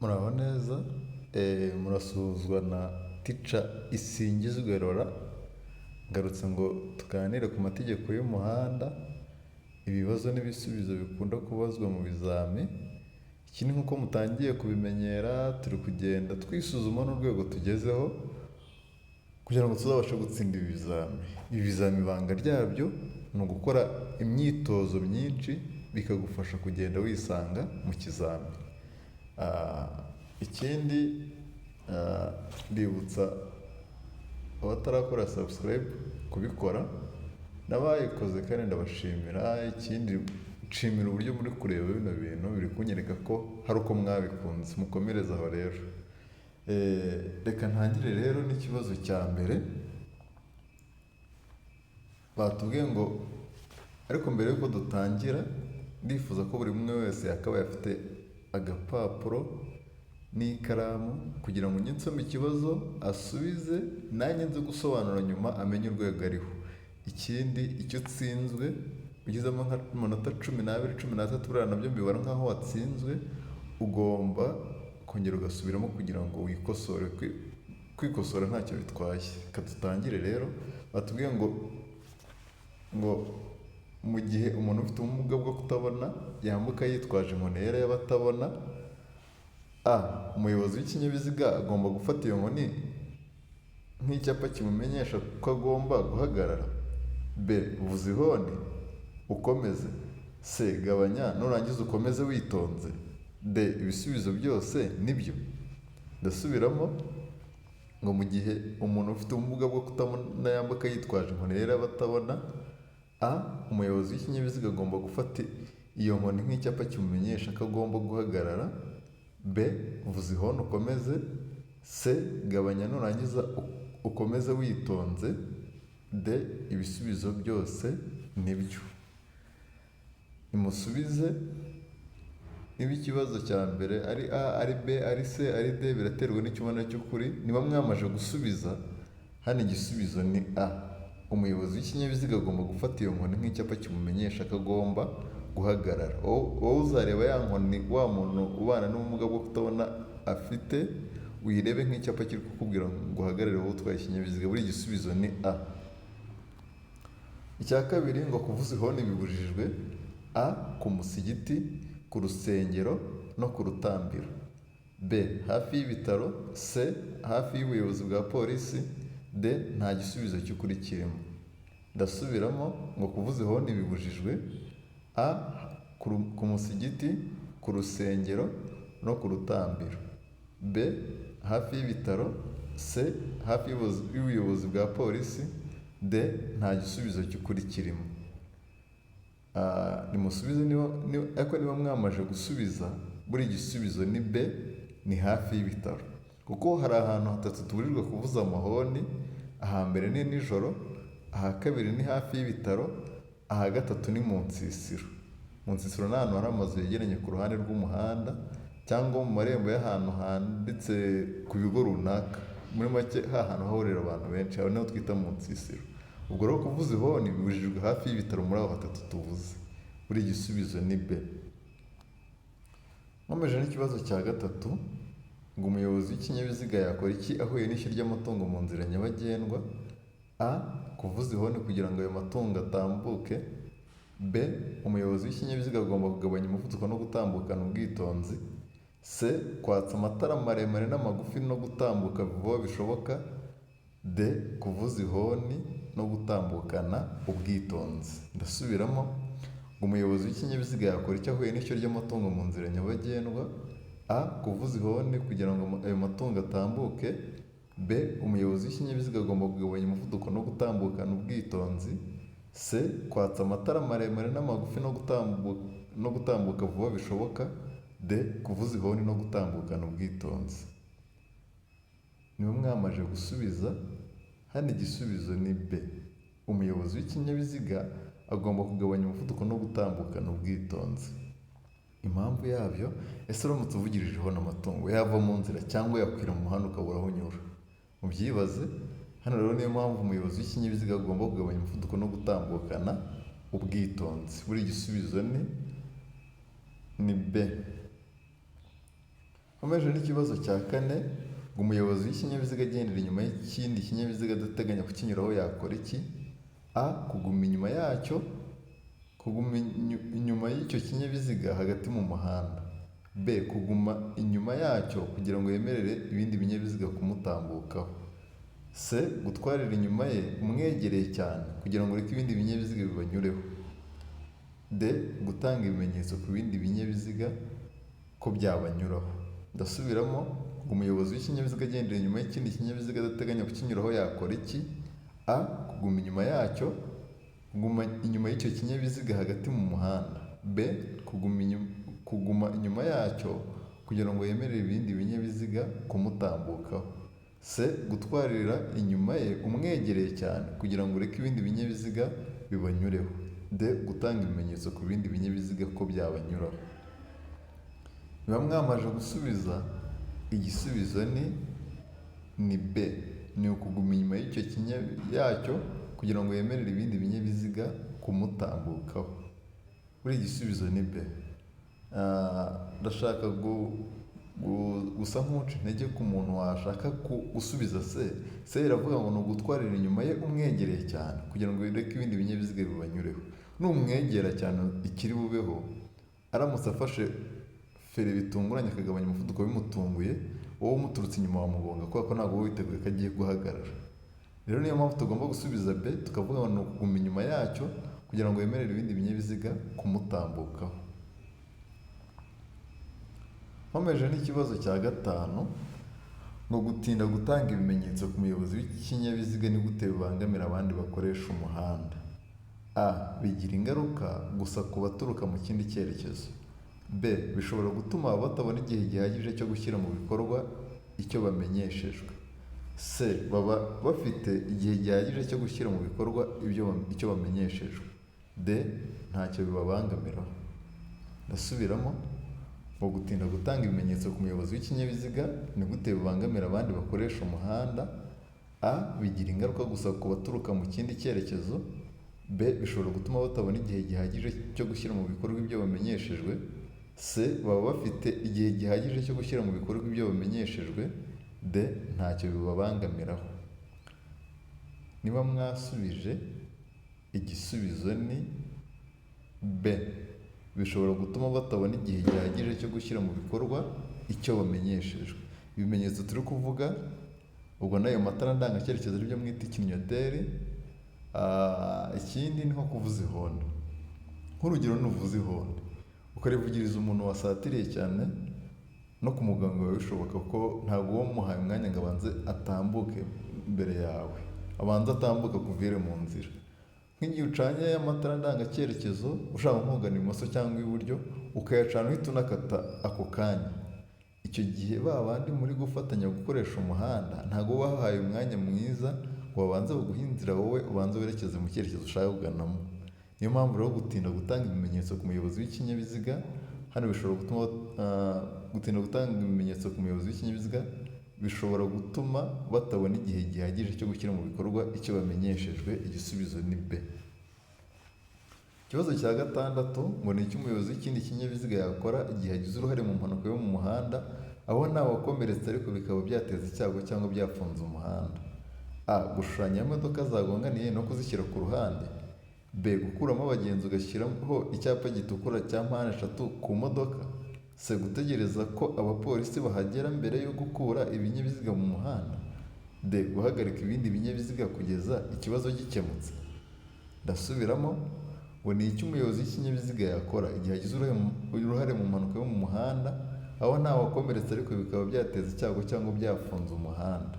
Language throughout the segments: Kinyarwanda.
Muraho neza, murasuhuzwa na Teacher Isingizwe Laurent, ngarutse ngo tuganire ku mategeko y'umuhanda, ibibazo n'ibisubizo bikunda kubazwa mu bizami. Ikindi, nk'uko mutangiye kubimenyera, turi kugenda twisuzuma n'urwego tugezeho kugira ngo tuzabashe gutsinda ibi bizami. Ibi bizami ibanga ryabyo ni ugukora imyitozo myinshi, bikagufasha kugenda wisanga mu kizami. Ikindi, ndibutsa abatarakora subscribe kubikora, n'abayikoze kandi ndabashimira. Ikindi, nshimira uburyo muri kureba bino bintu, biri kunyereka ko hari uko mwabikunze. Mukomereze aho rero. Reka ntangire rero n'ikibazo cya mbere. Batubwiye ngo, ariko mbere y'uko dutangira, ndifuza ko buri umwe wese yakabaye afite agapapuro n'ikaramu kugira ngo njye nsome ikibazo asubize, nanjye nze gusobanura nyuma, amenye urwego ariho. Ikindi, icyo utsinzwe ugizemo nk'amanota 12, 13, buriya nabyo mbibara nk'aho watsinzwe, ugomba kongera ugasubiramo kugira ngo wikosore. Kwikosora ntacyo bitwaye. Reka dutangire rero. Batubwiye ngo mu gihe umuntu ufite ubumuga bwo kutabona yambuka yitwaje inkoni yera y'abatabona: A, umuyobozi w'ikinyabiziga agomba gufata iyo nkoni nk'icyapa kimumenyesha ko agomba guhagarara; B, vuza ihoni ukomeze; C, gabanya nurangiza ukomeze witonze; D, ibisubizo byose nibyo. Ndasubiramo ngo mu gihe umuntu ufite ubumuga bwo kutabona yambuka yitwaje inkoni yera y'abatabona: A, umuyobozi w'ikinyabiziga agomba gufata iyo nkoni nk'icyapa kimumenyesha ko agomba guhagarara; B, vuza ihoni ukomeze; C, gabanya nurangiza ukomeze witonze; D, ibisubizo byose nibyo. Nimusubize. Niba ikibazo cya mbere ari A, ari B, ari C, ari D, biraterwa n'icyo ubona cy'ukuri. Niba mwamaze gusubiza, hano igisubizo ni A. Umuyobozi w'ikinyabiziga agomba gufata iyo nkoni nk'icyapa kimumenyesha ko agomba guhagarara. Wowe uzareba ya nkoni wa muntu ubana n'ubumuga bwo kutabona afite, uyirebe nk'icyapa kiri kukubwira ngo uhagarare, wowe utwaye ikinyabiziga. Buri igisubizo ni A. Icya kabiri ngo kuvuza ihoni bibujijwe: A, ku musigiti, ku rusengero no ku rutambiro; B, hafi y'ibitaro; C, hafi y'ubuyobozi bwa polisi; D, nta gisubizo cy'ukuri kirimo. Ndasubiramo ngo kuvuza ihoni bibujijwe: A, ku musigiti, ku rusengero no ku rutambiro; B, hafi y'ibitaro; C, hafi y'ubuyobozi bwa polisi; D, nta gisubizo cy'ukuri kirimo. Nimusubize. Ariko niba mwamaze gusubiza, buri gisubizo ni B, ni hafi y'ibitaro, kuko hari ahantu hatatu tubujijwe kuvuza amahoni. Ahambere ni nijoro, aha kabiri ni hafi y'ibitaro, aha gatatu ni mu nsisiro. Mu nsisiro ni ahantu hari amazu yegeranye ku ruhande rw'umuhanda cyangwa mu marembo y'ahantu handitse ku bigo runaka, muri make ha hantu hahurira abantu benshi, aho niho twita mu nsisiro. Ubwo rero kuvuza ihoni bibujijwe hafi y'ibitaro muri aho hatatu tuvuze. Buri gisubizo ni B. Nkomeje n'ikibazo cya gatatu ngo umuyobozi w'ikinyabiziga yakora iki ahuye n'ishyo ry'amatungo mu nzira nyabagendwa? A, kuvuza ihoni kugira ngo ayo matungo atambuke; B, umuyobozi w'ikinyabiziga agomba kugabanya umuvuduko no gutambukana ubwitonzi; C, kwatsa amatara maremare n'amagufi no gutambuka vuba bishoboka; D, kuvuza ihoni no gutambukana ubwitonzi. Ndasubiramo ngo umuyobozi w'ikinyabiziga yakora icyo ahuye n'ishyo ry'amatungo mu nzira nyabagendwa: A, kuvuza ihoni kugira ngo ayo matungo atambuke; B, umuyobozi w'ikinyabiziga agomba kugabanya umuvuduko no gutambukana ubwitonzi; C, kwatsa amatara maremare n'amagufi no gutambuka vuba bishoboka; D, kuvuza ihoni no gutambukana ubwitonzi. Niba mwamaze gusubiza, hano igisubizo ni B. Umuyobozi w'ikinyabiziga agomba kugabanya umuvuduko no gutambukana ubwitonzi. Impamvu yabyo, ese uramutse uvugirije ihoni, amatungo yava mu nzira cyangwa yakwira mu muhanda ukabura aho unyura? Mubyibaze. Hano rero niyo mpamvu umuyobozi w'ikinyabiziga agomba kugabanya umuvuduko no gutambukana ubwitonzi. Buri gisubizo ni B. Nkomeje n'ikibazo cya kane, ngo umuyobozi w'ikinyabiziga agendera inyuma y'ikindi kinyabiziga adateganya kukinyuraho yakora iki? A. Kuguma inyuma yacyo, kuguma inyuma y'icyo kinyabiziga hagati mu muhanda. B. Kuguma inyuma yacyo kugira ngo yemerere ibindi binyabiziga kumutambukaho. C. Gutwarira inyuma ye umwegereye cyane kugira ngo ureke ibindi binyabiziga bibanyureho. D. Gutanga ibimenyetso ku bindi binyabiziga ko byabanyuraho. Ndasubiramo, ngo umuyobozi w'ikinyabiziga agendera inyuma y'ikindi kinyabiziga adateganya kukinyuraho yakora iki? A. Kuguma inyuma yacyo, kuguma inyuma y'icyo kinyabiziga hagati mu muhanda. B. Kuguma inyuma yacyo kugira ngo yemerere ibindi binyabiziga kumutambukaho. C. Gutwarira inyuma ye umwegereye cyane kugira ngo ureke ibindi binyabiziga bibanyureho. D. Gutanga ibimenyetso ku bindi binyabiziga ko byabanyuraho. Niba mwamaze gusubiza, igisubizo ni B. Ni ukuguma inyuma y'icyo yacyo kugira ngo yemerere ibindi binyabiziga kumutambukaho. Buriya igisubizo ni B. Ndashaka gusa nk'uca intege ku muntu washaka gusubiza C. C iravuga ngo ni ugutwarira inyuma ye umwegereye cyane kugira ngo ureke ibindi binyabiziga bibanyureho. Numwegera cyane ikiri bubeho, aramutse afashe feri bitunguranye akagabanya umuvuduko bimutunguye, wowe umuturutse inyuma wamugonga kubera ko ntabwo uba witeguye ko agiye guhagarara. Rero niyo mpamvu tugomba gusubiza B, tukavuga ngo ni ukuguma inyuma yacyo kugira ngo yemerere ibindi binyabiziga kumutambukaho. Nkomeje n'ikibazo cya gatanu, ngo gutinda gutanga ibimenyetso ku muyobozi w'ikinyabiziga ni gute bibangamira abandi bakoresha umuhanda? A. Bigira ingaruka gusa ku baturuka mu kindi cyerekezo. B. Bishobora gutuma batabona igihe gihagije cyo gushyira mu bikorwa icyo bamenyeshejwe. C. Baba bafite igihe gihagije cyo gushyira mu bikorwa icyo bamenyeshejwe. D. Ntacyo bibabangamiraho. Ndasubiramo, ngo gutinda gutanga ibimenyetso ku muyobozi w'ikinyabiziga ni gute bibangamira abandi bakoresha umuhanda? A. Bigira ingaruka gusa ku baturuka mu kindi cyerekezo. B. Bishobora gutuma batabona igihe gihagije cyo gushyira mu bikorwa ibyo bamenyeshejwe. C. Baba bafite igihe gihagije cyo gushyira mu bikorwa ibyo bamenyeshejwe. D. Ntacyo bibabangamiraho. Niba mwasubije, igisubizo ni B. Bishobora gutuma batabona igihe gihagije cyo gushyira mu bikorwa icyo bamenyeshejwe. Ibimenyetso turi kuvuga ubwo n'ayo matara ndangacyerekezo aribyo mwita ikinyoteri. Ikindi ni nko kuvuza ihoni. Nk'urugero, nuvuza ihoni ukarivugiriza umuntu wasatiriye cyane, no ku muganga biba bishoboka ko ntabwo uba wamuhaye umwanya ngo abanze atambuke imbere yawe, abanze atambuke akuvire mu nzira. Nk'igihe ucanye amatara ndangacyerekezo ushaka nkugana ibumoso cyangwa iburyo, ukayacana uhita unakata ako kanya, icyo gihe ba bandi muri gufatanya gukoresha umuhanda ntabwo uba wabahaye umwanya mwiza ngo babanze baguhe inzira, wowe ubanze werekeze mu cyerekezo ushaka kuganamo. Niyo mpamvu rero gutinda gutanga ibimenyetso ku muyobozi w'ikinyabiziga hano bishobora gutuma, gutinda gutanga ibimenyetso ku muyobozi w'ikinyabiziga bishobora gutuma batabona igihe gihagije cyo gushyira mu bikorwa icyo bamenyeshejwe. Igisubizo ni B. Ikibazo cya gatandatu ngo ni icyo umuyobozi w'ikindi kinyabiziga yakora igihe agize uruhare mu mpanuka yo mu muhanda, aho ntawe wakomeretse ariko bikaba byateza icyago cyangwa byafunze umuhanda. A. Gushushanya aho imodoka zagonganiye no kuzishyira ku ruhande. B. Gukuramo abagenzi ugashyiraho icyapa gitukura cya mpande eshatu ku modoka. C. Gutegereza ko abapolisi bahagera mbere yo gukura ibinyabiziga mu muhanda. D. Guhagarika ibindi binyabiziga kugeza ikibazo gikemutse. Ndasubiramo, ngo ni icyo umuyobozi w'ikinyabiziga yakora igihe agize uruhare mu mpanuka yo mu muhanda, aho ntawe wakomeretse ariko bikaba byateza icyago cyangwa byafunze umuhanda.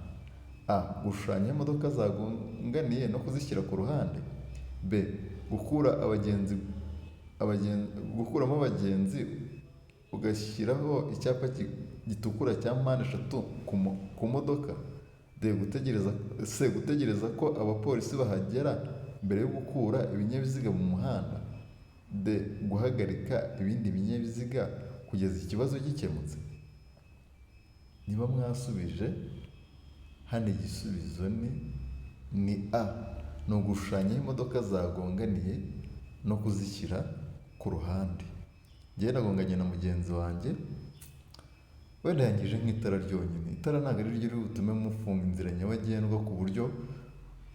A. Gushushanya imodoka zagonganiye no kuzishyira ku ruhande. B. Gukura abagenzi, gukuramo abagenzi ugashyiraho icyapa gitukura cya mpande eshatu ku modoka. D. Gutegereza, C. Gutegereza ko abapolisi bahagera mbere yo gukura ibinyabiziga mu muhanda. D. Guhagarika ibindi binyabiziga kugeza ikibazo gikemutse. Niba mwasubije, hano igisubizo ni A. Ni ugushushanya aho imodoka zagonganiye no kuzishyira ku ruhande. Njyewe nagonganye na mugenzi wanjye, Wenda yangije nk'itara ryonyine. Itara ntabwo ari ryo riri butume mufunga inzira nyabagendwa ku buryo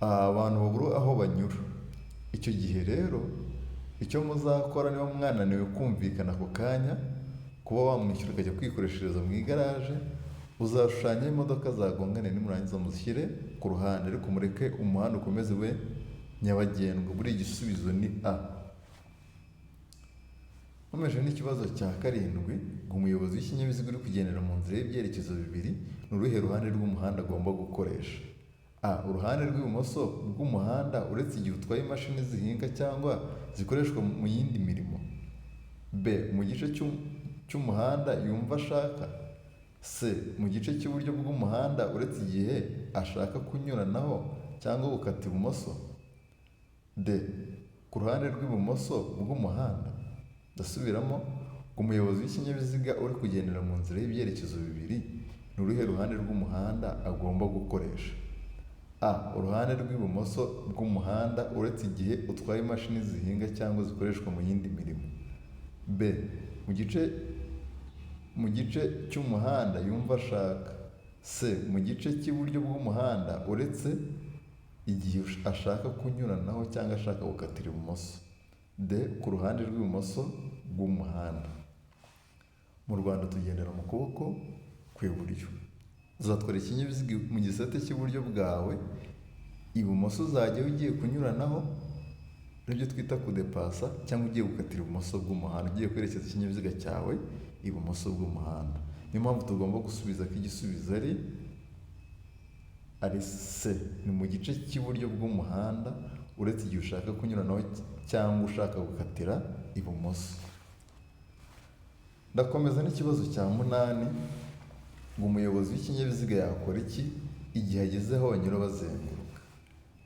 abantu babura aho banyura. Icyo gihe rero icyo muzakora, niba mwananiwe kumvikana ako kanya, kuba wamwishyura ukajya kwikoreshereza mu igaraje, uzashushanya imodoka zagongane, nimurangiza muzishyire ku ruhande, ariko mureke umuhanda ukomeze ube nyabagendwa. Buriya igisubizo ni A. Nkomeje n'ikibazo cya karindwi, ngo umuyobozi w'ikinyabiziga uri kugendera mu nzira y'ibyerekezo bibiri, ni uruhe ruhande rw'umuhanda agomba gukoresha? A, uruhande rw'ibumoso bw'umuhanda, uretse igihe utwaye imashini zihinga cyangwa zikoreshwa mu yindi mirimo. B, mu gice cy'umuhanda yumva ashaka. C, mu gice cy'iburyo bw'umuhanda, uretse igihe ashaka kunyuranaho cyangwa gukata ibumoso. D, ku ruhande rw'ibumoso bw'umuhanda. Ndasubiramo, umuyobozi w'ikinyabiziga uri kugendera mu nzira y'ibyerekezo bibiri, ni uruhe ruhande rw'umuhanda agomba gukoresha? A, uruhande rw'ibumoso bw'umuhanda, uretse igihe utwaye imashini zihinga cyangwa zikoreshwa mu yindi mirimo. B, mu gice cy'umuhanda yumva ashaka. C, mu gice cy'iburyo bw'umuhanda, uretse igihe ashaka kunyuranaho cyangwa ashaka gukatira ibumoso. D, ku ruhande rw'ibumoso bw'umuhanda. Mu Rwanda tugendera mu kuboko kw'iburyo. Uzatwara ikinyabiziga mu gisate cy'iburyo bwawe, ibumoso uzajya ugiye kunyuranaho, aribyo twita kudepasa, cyangwa ugiye gukatira ibumoso bw'umuhanda, ugiye kwerekeza ikinyabiziga cyawe ibumoso bw'umuhanda. Niyo mpamvu tugomba gusubiza ko igisubizo ari C, ni mu gice cy'iburyo bw'umuhanda, uretse igihe ushaka kunyuranaho cyangwa ushaka gukatira ibumoso. Ndakomeza n'ikibazo cya munani, ngo umuyobozi w'ikinyabiziga yakora iki igihe ageze aho banyura bazenguruka?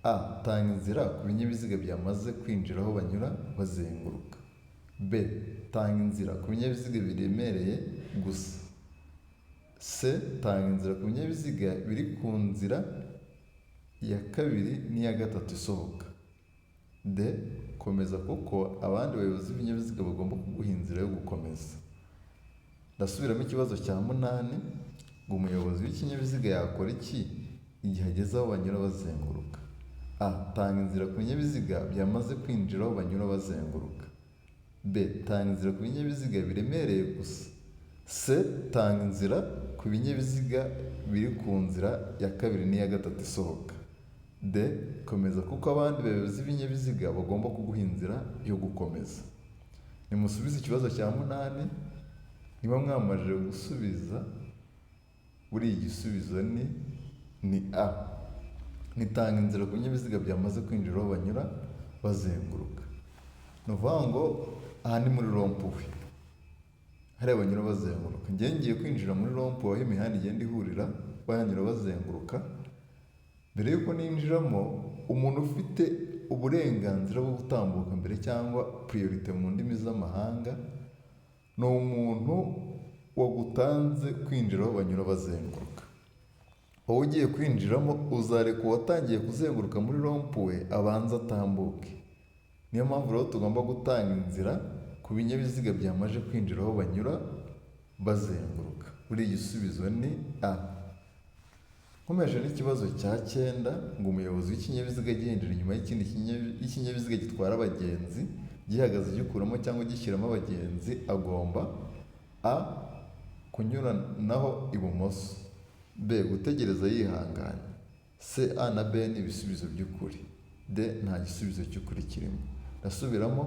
A, tanga inzira ku binyabiziga byamaze kwinjira aho banyura bazenguruka. B, tanga inzira ku binyabiziga biremereye gusa. C, tanga inzira ku binyabiziga biri ku nzira ya kabiri n'iya gatatu isohoka. D, komeza kuko abandi bayobozi b'ibinyabiziga bagomba kuguha inzira yo gukomeza. Ndasubiramo ikibazo cya munani, ngo umuyobozi w'ikinyabiziga yakora iki igihe ageze aho banyura bazenguruka? A, tanga inzira ku binyabiziga byamaze kwinjira aho banyura bazenguruka. B, tanga inzira ku binyabiziga biremereye gusa. C, tanga inzira ku binyabiziga biri ku nzira ya kabiri n'iya gatatu isohoka. D, komeza kuko abandi bayobozi b'ibinyabiziga bagomba kuguha inzira yo gukomeza. Nimusubize ikibazo cya munani. Niba mwamajije gusubiza, buriya igisubizo ni A, nitanga inzira ku binyabiziga byamaze kwinjira aho banyura bazenguruka. Ni ukuvuga ngo aha ni muri rond-point, hariya banyura bazenguruka. Njyewe ngiye kwinjira muri rond-point aho imihanda igenda ihurira, bayanyura bazenguruka. Mbere y'uko ninjiramo, umuntu ufite uburenganzira bwo gutambuka mbere, cyangwa priorité mu ndimi z'amahanga, ni umuntu wagutanze kwinjira aho banyura bazenguruka. Wowe ugiye kwinjiramo, uzareka uwatangiye kuzenguruka muri rond-point abanza atambuke. Niyo mpamvu rero tugomba gutanga inzira ku binyabiziga byamaze kwinjira aho banyura bazenguruka. Buriya igisubizo ni A. Nkomeje n'ikibazo cya cyenda, ngo umuyobozi w'ikinyabiziga agendera inyuma y'ikindi y'ikinyabiziga gitwara abagenzi gihagaze gikuramo cyangwa gishyiramo abagenzi agomba: A, kunyuranaho ibumoso. B, gutegereza yihanganye. C, A na B ni ibisubizo by'ukuri. D, nta gisubizo cy'ukuri kirimo. Ndasubiramo,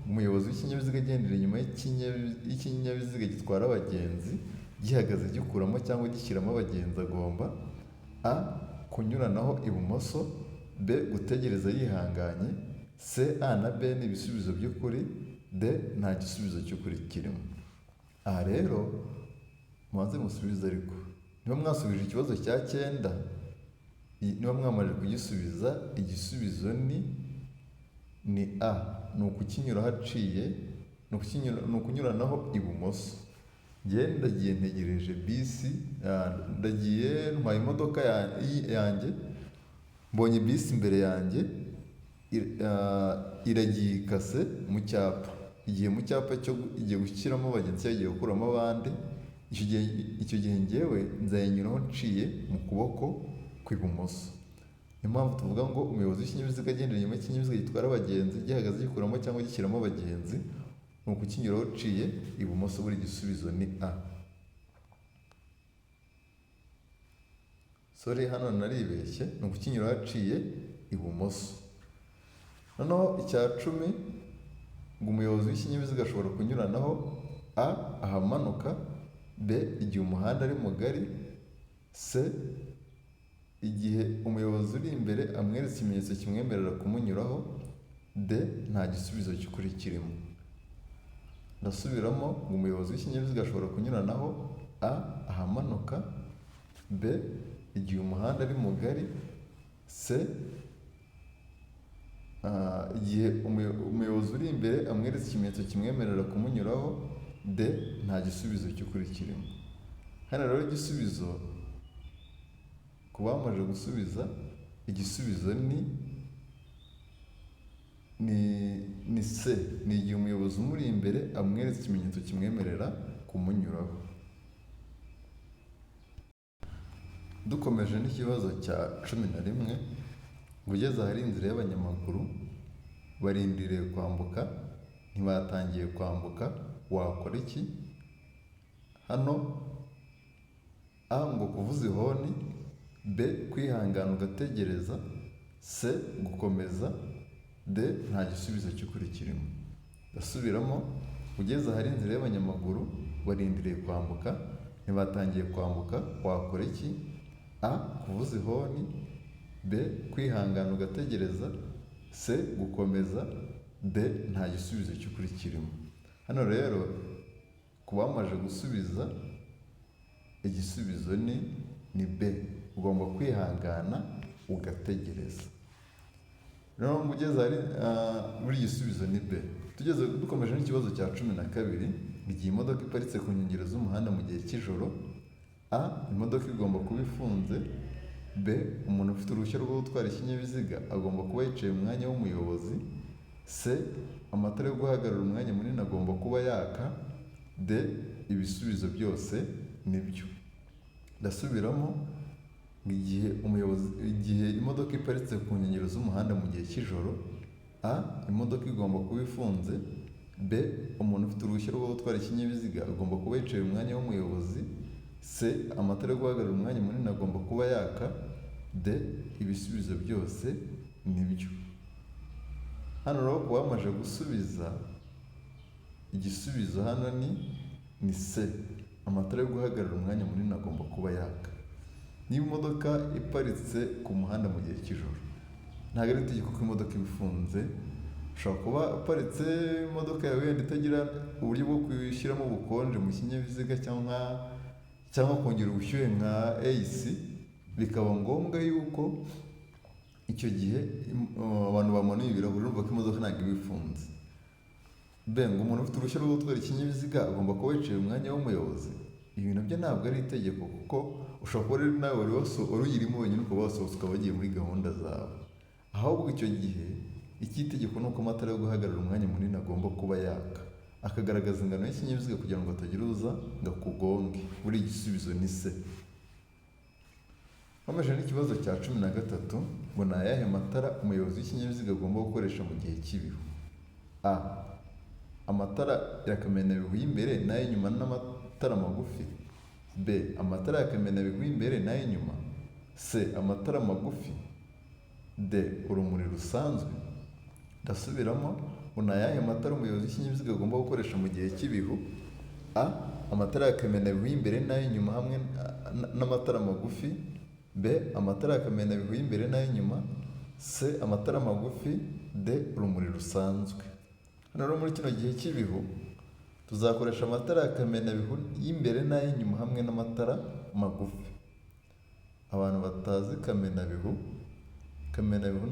umuyobozi w'ikinyabiziga agendera inyuma y'ikinyabiziga gitwara abagenzi gihagaze gikuramo cyangwa gishyiramo abagenzi agomba: A, kunyuranaho ibumoso. B, gutegereza yihanganye. C, A na B ni ibisubizo by'ukuri. D, nta gisubizo cy'ukuri kirimo. Aha rero mubanze musubize, ariko niba mwasubije ikibazo cya cyenda, niba mwamaze kugisubiza, igisubizo ni A, ni ukukinyura haciye, ni ukunyuranaho ibumoso. Njye ndagiye ntegereje bisi, ndagiye ntwaye imodoka yanjye, mbonye bisi imbere yanjye, iragiye ikase mu cyapa, igiye mu cyapa cyo igiye gushyiramo abagenzi cyangwa igiye gukuramo abandi. Icyo gihe ngewe nzayinyuraho nciye mu kuboko kw'ibumoso. Niyo mpamvu tuvuga ngo umuyobozi w'ikinyabiziga agendera inyuma y'ikinyabiziga gitwara abagenzi gihagaze gikuramo cyangwa gishyiramo abagenzi, ni ukukinyuraho uciye ibumoso. Buri gisubizo ni A. Sorry, hano naribeshye, ni ukukinyuraho aciye ibumoso. Noneho icya 10, ngo umuyobozi w'ikinyabiziga ashobora kunyuranaho: A ahamanuka, B igihe umuhanda ari mugari, C igihe umuyobozi uri imbere amweretse ikimenyetso kimwemerera kumunyuraho, D nta gisubizo cy'ukuri kirimo. Ndasubiramo, ngo umuyobozi w'ikinyabiziga ashobora kunyuranaho: A ahamanuka, B igihe umuhanda ari mugari, C igihe umuyobozi uri imbere amweretse ikimenyetso kimwemerera kumunyuraho, D nta gisubizo cy'ukuri kirimo. Hano rero igisubizo ku bamaze gusubiza, igisubizo ni C, ni igihe umuyobozi umuri imbere amweretse ikimenyetso kimwemerera kumunyuraho. Dukomeje n'ikibazo cya 11, ngo ugeze ahari inzira y'abanyamaguru barindiriye kwambuka ntibatangiye kwambuka, wakora iki? Hano A ngo kuvuza ihoni, B kwihangana ugategereza, C gukomeza, D nta gisubizo cy'ukuri kirimo. Ndasubiramo, ugeze ahari inzira y'abanyamaguru barindiriye kwambuka ntibatangiye kwambuka, wakora iki? A kuvuza ihoni, B kwihangana ugategereza, C gukomeza, D nta gisubizo cy'ukuri kirimo. Hano rero ku bamaze gusubiza, igisubizo ni B, ugomba kwihangana ugategereza. Rero ngo ugeze ahari, buri gisubizo ni B. Tugeze dukomeje n'ikibazo cya 12, igihe imodoka iparitse ku nkengero z'umuhanda mu gihe cy'ijoro: A imodoka igomba kuba ifunze, B umuntu ufite uruhushya rwo gutwara ikinyabiziga agomba kuba yicaye mu mwanya w'umuyobozi, C amatara yo guhagarara umwanya munini agomba kuba yaka, D ibisubizo byose nibyo. Ndasubiramo, igihe umuyobozi, igihe imodoka iparitse ku nkengero z'umuhanda mu gihe cy'ijoro: A imodoka igomba kuba ifunze, B umuntu ufite uruhushya rwo gutwara ikinyabiziga agomba kuba yicaye mu mwanya w'umuyobozi, C amatara yo guhagarara umwanya munini agomba kuba yaka, D ibisubizo byose nibyo. Hano rero ku bamaze gusubiza, igisubizo hano ni C, amatara yo guhagarara umwanya munini agomba kuba yaka. Niba imodoka iparitse ku muhanda mu gihe cy'ijoro, ntabwo ari itegeko ko imodoka iba ifunze. Ushobora kuba uparitse imodoka yawe wenda itagira uburyo bwo kuyishyiramo ubukonje mu kinyabiziga cyangwa kongera ubushyuhe nka AC, bikaba ngombwa yuko icyo gihe abantu bamanuye ibirahuri, urumva ko imodoka ntabwo iba ifunze. B ngo umuntu ufite uruhushya rwo gutwara ikinyabiziga agomba kuba yicaye mu mwanya w'umuyobozi. Ibi nabyo ntabwo ari itegeko, kuko ushobora kuba rero nawe wari uyirimo wenyine ukaba wasohotse ukaba wagiye muri gahunda zawe. Ahubwo icyo gihe icy'itegeko ni uko amatara yo guhagarara umwanya munini agomba kuba yaka, akagaragaza ingano y'ikinyabiziga kugira ngo hatagira uza ngo akugonge. Buri igisubizo ni C. Nkomeje n'ikibazo cya 13, ngo ni ayahe matara umuyobozi w'ikinyabiziga agomba gukoresha mu gihe cy'ibihu? A amatara ya kamenabihu y'imbere n'ay'inyuma n'amatara magufi, B amatara ya kamenabihu y'imbere n'ay'inyuma, C amatara magufi, D urumuri rusanzwe. Ndasubiramo, ngo ni ayahe matara umuyobozi w'ikinyabiziga agomba gukoresha mu gihe cy'ibihu? A amatara ya kamenabihu y'imbere n'ay'inyuma hamwe n'amatara magufi, B amatara ya kamenabihu y'imbere n'ay'inyuma, C amatara magufi, D urumuri rusanzwe. Hano rero muri kino gihe cy'ibihu tuzakoresha amatara ya kamenabihu y'imbere n'ay'inyuma hamwe n'amatara magufi. Abantu batazi kamenabihu, kamenabihu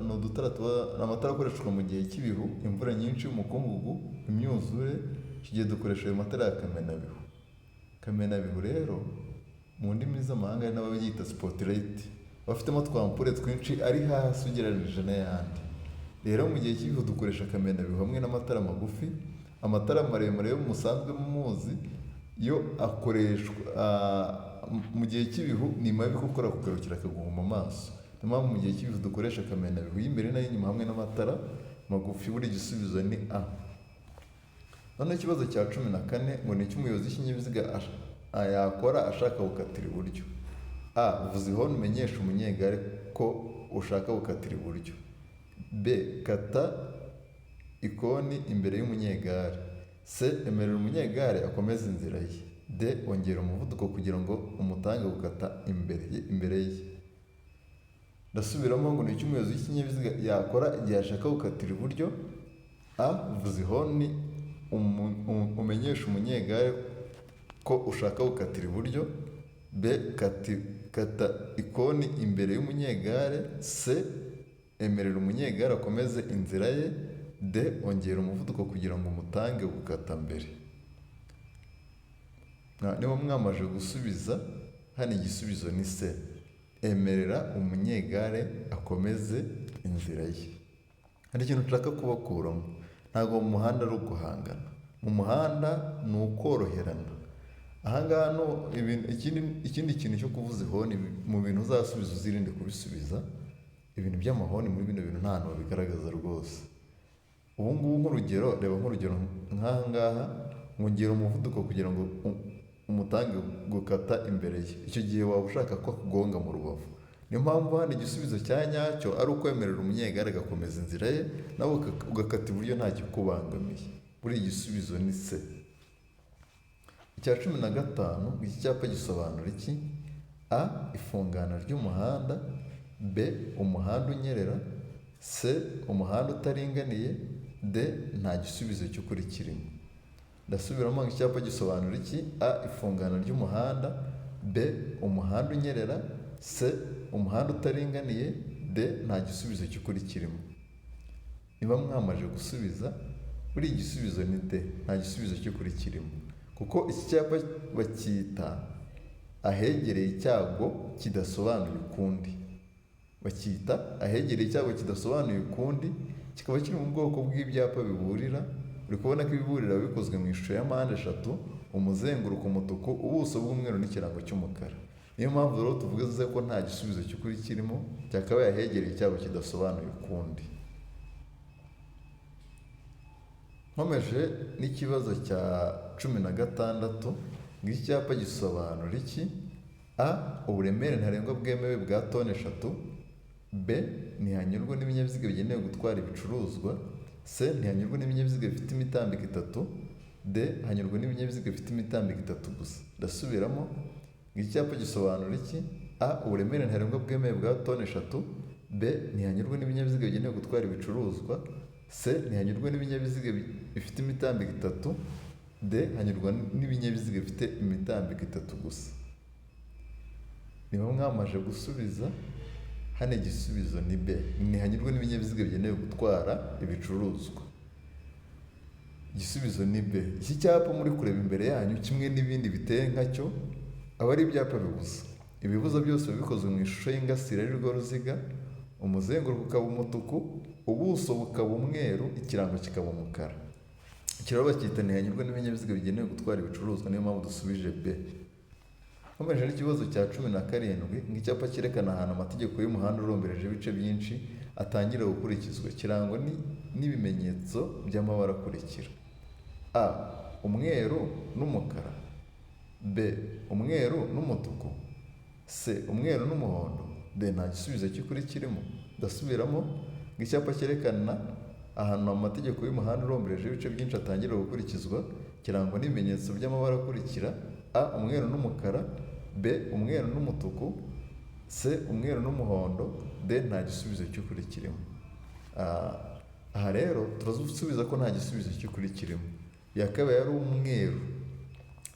ni udutara tuba, ni amatara akoreshwa mu gihe cy'ibihu, imvura nyinshi, umukungugu, imyuzure, icyo gihe dukoresha ayo matara ya kamenabihu. Kamenabihu rero mu ndimi z'amahanga hari n'abayita spotlight, bafitemo twampure twinshi ari hasi ugereranyije n'ayandi. Rero mu gihe cy'ibihu dukoresha kamenabihu hamwe n'amatara magufi, amatara maremare yo musanzwe muzi Yo akoreshwa mu gihe cy'ibihu, ni mabi kuko arakugarukira akaguhuma amaso. Niyo mpamvu mu gihe cy'ibihu dukoresha akamenabihu y'imbere n'ay'inyuma hamwe n'amatara magufi. Buri gisubizo ni A. Noneho ikibazo cya 14 ngo ni icy'umuyobozi w'ikinyabiziga yakora ashaka gukatira iburyo. A, vuza ihoni umenyesha umunyegare ko ushaka gukatira iburyo. B, kata ikoni imbere y'umunyegare. C, emerera umunyegare akomeze inzira ye. D, ongera umuvuduko kugira ngo umutange gukata imbere ye. Ndasubiramo ngo ni icyo umuyobozi w'ikinyabiziga yakora igihe ashaka gukatira iburyo. A, vuza ihoni umenyesha umunyegare ko ushaka gukatira iburyo. B, kata ikoni imbere y'umunyegare. C, emerera umunyegare akomeze inzira ye. D, ongera umuvuduko kugira ngo umutange gukata mbere. Niba mwamaze gusubiza, hano igisubizo ni C, emerera umunyegare akomeze inzira ye. Hari ikintu nshaka kubakuramo: ntabwo mu muhanda ari uguhangana, mu muhanda ni ukoroherana. Ahangaha no ikindi kintu cyo kuvuza ihoni, mu bintu uzasubiza uzirinde kubisubiza ibintu by'amahoni. Muri bino bintu nta hantu babigaragaza rwose. Ubu ngubu nk'urugero, reba nk'urugero nk'aha ngaha, ngongera umuvuduko kugira ngo umutange gukata imbere ye. Icyo gihe waba ushaka ko akugonga mu rubavu. Niyo mpamvu hano igisubizo cya nyacyo ari ukwemerera umunyegare agakomeza inzira ye, nawe ugakata iburyo nta kikubangamiye. Buriya igisubizo ni C. Icya 15, iki cyapa gisobanura iki? A, ifungana ry'umuhanda. B, umuhanda unyerera. C, umuhanda utaringaniye. D, nta gisubizo cy'ukuri kirimo. Ndasubiramo ngo icyapa gisobanura iki? A, ifungana ry'umuhanda. B, umuhanda unyerera. C, umuhanda utaringaniye. D, nta gisubizo cy'ukuri kirimo. Niba mwamaze gusubiza, buriya igisubizo ni D, nta gisubizo cy'ukuri kirimo, kuko iki cyapa bacyita ahegereye icyago kidasobanuye ukundi. Bacyita ahegereye icyago kidasobanuye ukundi, kikaba kiri mu bwoko bw'ibyapa biburira. Uri kubona ko ibiburira bikozwe mu ishusho ya mpande eshatu, umuzenguruko umutuku, ubuso bw'umweru n'ikirango cy'umukara. Niyo mpamvu rero tuvuze ko nta gisubizo cy'ukuri kirimo, cyakabaye ahegereye icyago kidasobanuye ukundi. Nkomeje n'ikibazo cya 16, ngo iki cyapa gisobanura iki? A, uburemere ntarengwa bwemewe bwa toni 3. B, ntihanyurwa n'ibinyabiziga bigenewe gutwara ibicuruzwa. C, ntihanyurwa n'ibinyabiziga bifite imitambiko itatu. D, hanyurwa n'ibinyabiziga bifite imitambiko itatu gusa. Ndasubiramo ngo iki cyapa gisobanura iki? A, uburemere ntarengwa bwemewe bwa toni 3. B, ntihanyurwa n'ibinyabiziga bigenewe gutwara ibicuruzwa. C, ntihanyurwa n'ibinyabiziga bifite imitambiko itatu. D, hanyurwa n'ibinyabiziga bifite imitambiko itatu gusa. Niba mwamaze gusubiza, hano igisubizo ni B, ntihanyurwa n'ibinyabiziga bigenewe gutwara ibicuruzwa. Igisubizo ni B. Iki cyapa muri kureba imbere yanyu, kimwe n'ibindi biteye nkacyo, aba ari ibyapa bibuza. Ibibuza byose biba bikozwe mu ishusho y'ingasire, ari rwo ruziga, umuzenguruko ukaba umutuku, ubuso bukaba umweru, ikirango kikaba umukara. Iki rero bacyita ntihanyurwa n'ibinyabiziga bigenewe gutwara ibicuruzwa, niyo mpamvu dusubije B. Nkomeje n'ikibazo cya 17, ngo icyapa cyerekana ahantu amategeko y'umuhanda urombereje ibice byinshi atangira gukurikizwa kirangwa n'ibimenyetso by'amabara akurikira: A, umweru n'umukara. B, umweru n'umutuku. C, umweru n'umuhondo. D, nta gisubizo cy'ukuri kirimo. Ndasubiramo ngo icyapa cyerekana ahantu amategeko y'umuhanda urombereje ibice byinshi atangira gukurikizwa kirangwa n'ibimenyetso by'amabara akurikira: A, umweru n'umukara. B, umweru n'umutuku. C, umweru n'umuhondo. D, nta gisubizo cy'ukuri kirimo. Aha rero turasubiza ko nta gisubizo cy'ukuri kirimo, yakabaye ari umweru.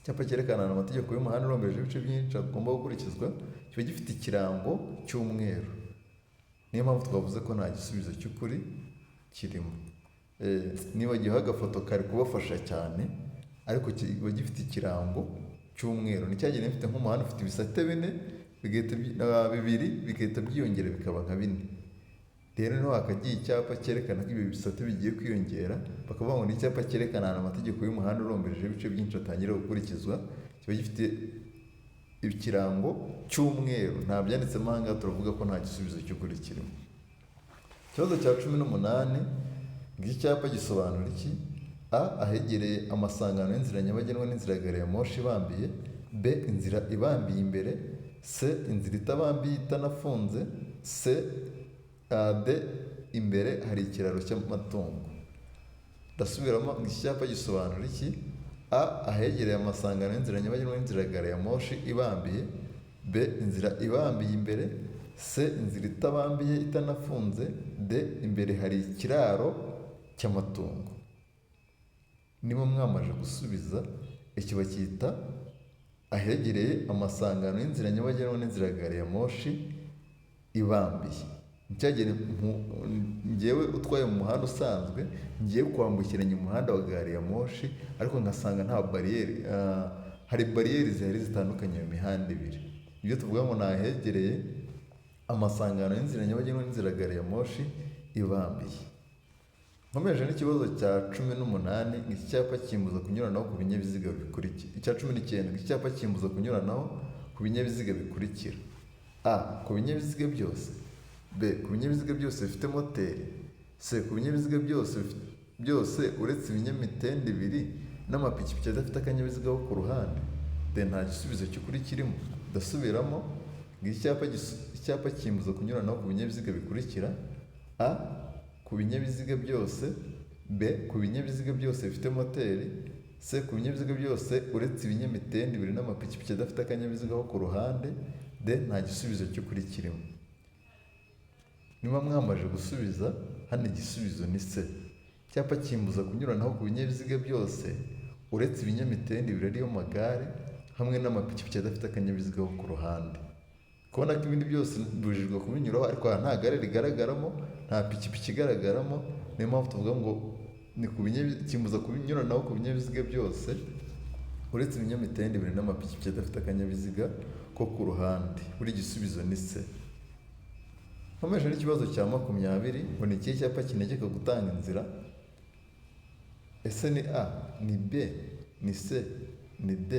Icyapa cyerekana ahantu amategeko y'umuhanda urombereje ibice byinshi agomba gukurikizwa kiba gifite ikirango cy'umweru, niyo mpamvu twavuze ko nta gisubizo cy'ukuri kirimo. Nibagiweho agafoto kari kubafasha cyane, ariko kiba gifite ikirango cy'umweru. Ni cyagiye gifite nk'umuhanda ufite ibisate bine, bigahita bibiri bigahita byiyongera bikaba nka bine. Rero niho hakagiye icyapa cyerekana ko ibi bisate bigiye kwiyongera, bakavuga ngo ni icyapa cyerekana ahantu amategeko y'umuhanda urombereje ibice byinshi atangira gukurikizwa, kiba gifite ikirango cy'umweru. Nta byanditsemo aha ngaha, turavuga ko nta gisubizo cy'ukuri kirimo. Ikibazo cya 18, ngo iki cyapa gisobanura iki? A, ahegereye amasangano y'inzira nyabagendwa n'inzira ya gari ya moshi ibambiye. B, inzira ibambiye imbere. C, inzira itabambiye itanafunze. C, A, D, imbere hari ikiraro cy'amatungo. Ndasubiramo, ngo iki cyapa gisobanura iki? A, ahegereye amasangano y'inzira nyabagendwa n'inzira ya gari ya moshi ibambiye. B, inzira ibambiye imbere. C, inzira itabambiye itanafunze. D, imbere hari ikiraro cy'amatungo. Niba mwamaze gusubiza, iki bacyita ahegereye amasangano y'inzira nyabagendwa n'inzira ya gari ya moshi ibambiye. Ncyagere njyewe utwaye mu muhanda usanzwe, ngiye kwambukiranya umuhanda wa gari ya moshi, ariko ngasanga nta bariyeri, hari bariyeri zihari zitandukanye mu mihanda ibiri. Ibyo tuvuga ngo ni ahegereye amasangano y'inzira nyabagendwa n'inzira ya gari ya moshi ibambiye. Nkomeje n'ikibazo cya 18, iki cyapa kimbuza kunyuranaho ku binyabiziga bikurikira. Icya 19, iki cyapa kimbuza kunyuranaho ku binyabiziga bikurikira. A, ku binyabiziga byose. B, ku binyabiziga byose bifite moteri. C, ku binyabiziga byose uretse ibinyamitende ibiri n'amapikipiki adafite akanyabiziga ko ku ruhande. D, nta gisubizo cy'ukuri kirimo. Ndasubiramo, ngo icyapa kimbuza kunyuranaho ku binyabiziga bikurikira. A, ku binyabiziga byose. B, ku binyabiziga byose bifite moteri. C, ku binyabiziga byose uretse ibinyamitende ibiri n'amapikipiki adafite akanyabiziga ko ku ruhande. D, nta gisubizo cy'ukuri kirimo. Niba mwamaze gusubiza, hano igisubizo ni C. Icyapa kimbuza kunyuranaho ku binyabiziga byose uretse ibinyamitende ibiri ariyo magare hamwe n'amapikipiki adafite akanyabiziga ko ku ruhande. Kubona ko ibindi byose bibujijwe kubinyuraho, ariko aha nta gare rigaragaramo, nta pikipiki igaragaramo, niyo mpamvu tuvuga ngo ni ku kimbuza kunyuranaho ku binyabiziga byose uretse ibinyamitende ibiri n'amapikipiki adafite akanyabiziga ko ku ruhande. Buri gisubizo ni C. Nkomeje n'ikibazo cya 20, ngo ni ikihe cyapa kinegeka gutanga inzira? Ese ni A, ni B, ni C, ni D?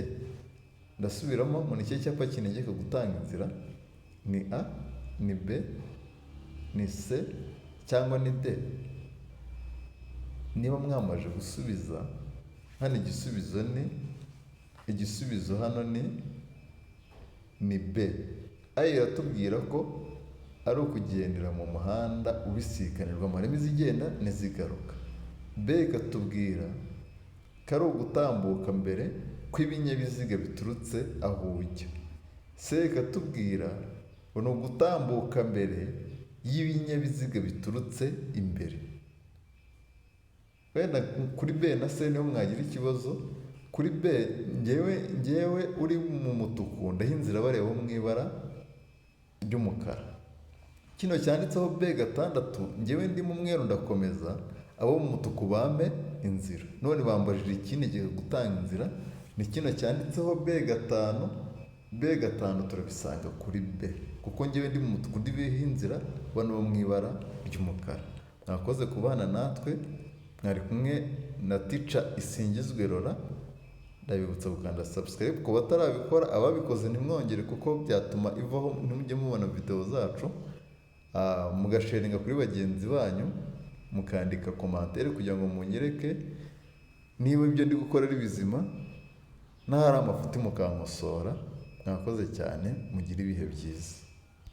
Ndasubiramo, ngo ni ikihe cyapa kinegeka gutanga inzira? Ni A, ni B, ni C cyangwa ni D? Niba mwamaze gusubiza, hano igisubizo ni, igisubizo hano ni B. A iratubwira ko ari ukugendera mu muhanda ubisikanirwamo, harimo izigenda n'izigaruka. B ikatubwira ko ari ugutambuka mbere kw'ibinyabiziga biturutse aho ujya. C ikatubwira ngo ni ugutambuka mbere y'ibinyabiziga biturutse imbere. Wenda kuri B na C niho mwagira ikibazo. Kuri B, ngewe uri mu mutuku ndaha inzira bareba mu ibara ry'umukara. Kino cyanditseho B 6, ngewe ndi mu mweru ndakomeza, abo mu mutuku bampe inzira. None bambajije ikinegeka gutanga inzira, ni kino cyanditseho B 5. B 5 turabisanga kuri B, kuko ngewe ndi mu mutuku ndi bihe inzira bano bo mu ibara ry'umukara. Mwakoze kubana natwe, mwari kumwe na Teacher Isingizwe Laurent. Ndabibutsa gukanda subscribe ku batarabikora, ababikoze ntimwongere kuko byatuma ivaho ntimujye mubona video zacu. Mugasharinga kuri bagenzi banyu, mukandika commentaire kugira ngo munyereke niba ibyo ndi gukora ari bizima, n'ahari amafuti mukankosora. Mwakoze cyane, mugire ibihe byiza.